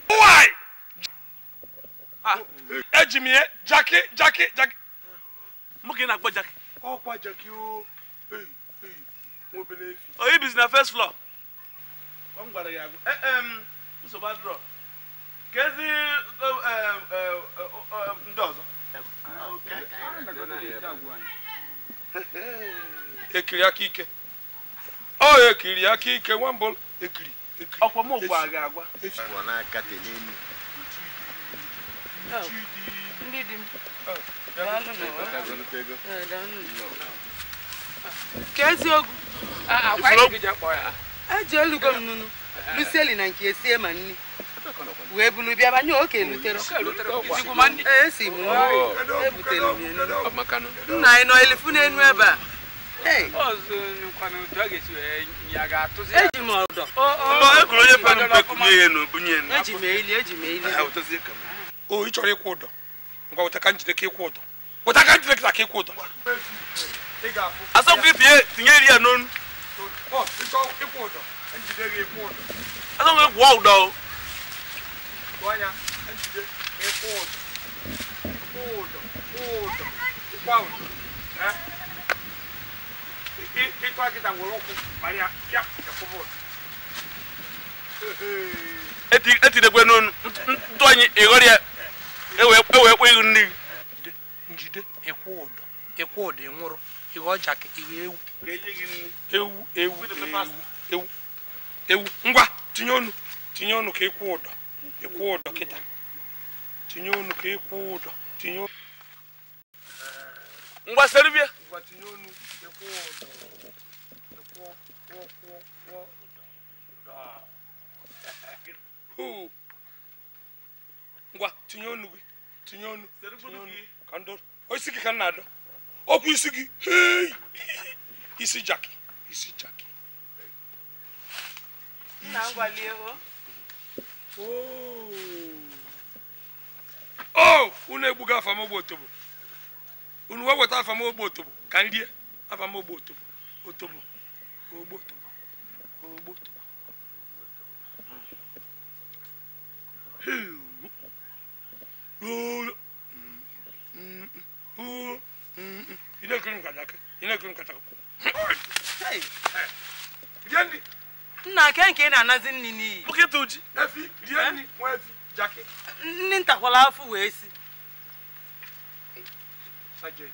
Why? Ejimi, Jackie, Jackie, Jackie. Muki na agbo Jackie. Oh, kwa Jackie o. Hey, hey. Mo believe. Oh, he is na first floor. Kom gwara ya agbo. Nsogbu adro. Kezi ndị ọzọ. Okay. Ekiri aka ike. Oh, ekiri aka ike nwambol ekiri. Ọkwa m gwa gị agwa. Ọ na-akate n'elu. Ndị di m. Ka eziokwu. Eji elugo m nunu. Lusieli na nke esie ma nni. Wee bulu bịa banye oke lutere. Esi m ebutere m ya. Nna anyị nọ elifu n'enu ebe a. Hey. Eji m ọdọ. Eji m eli, eji m eli. O ị chọrọ ịkwụ ụdọ. Ngwa weta ka njide ka ịkwụ ụdọ. Weta ka njide ka ịkwụ ụdọ. Asọmpi tinye tinye eri ya n'onu. Ọ ị chọrọ ịkwụ ụdọ. Njide gị ịkwụ ụdọ. Asọmpi kwụọ ụdọ o. Anya njide ịkwụ ụdọ. Ịkwụ ụdọ. Kwụ ụdọ. Ịkwa ụdọ. Eh? Ịtụ akịta nwere ụkwụ mara ya ya kwụba ụdọ. Etinyekwe n'onu ntụ anyị ịghọrọ ya ewe kpọ ihu nne gị. Njide ịkwụ ụdọ ịkwụ ụdọ ịnwụrụ ịghọ jakị ịghọ ewu ewu ewu ewu ewu ngwa tinye ọnụ ka ịkwụ ụdọ kịta tinye ọnụ ka ịkwụ ụdọ tinye ngwa seribia ngwa tinye ọnụ ịkwụ ụdọ ịkwụ kwụ kwụ kwụ ụdọ ụdọ ngwa tinye ọnụ gị tinye ọnụ ka ndụ isi gị ka nna adọ okwu isi gị hei isi jakị isi jakị nna ngwalie o o unu egbugo afam ogbo otobo unu wee weta afam ogbo otobo ka nrie afam ogbo otobo otobo ogbo otobo ogbo otobo ị na-ekiri m ka jakị ị na-ekiri m ka jakị. Rie nri. Nna ke nke ị na-anazi nri n'iyi. Bukịta uji. Efi rie nri nwa efi jakị. Nni ntakwala afọ wee si. Sergeant.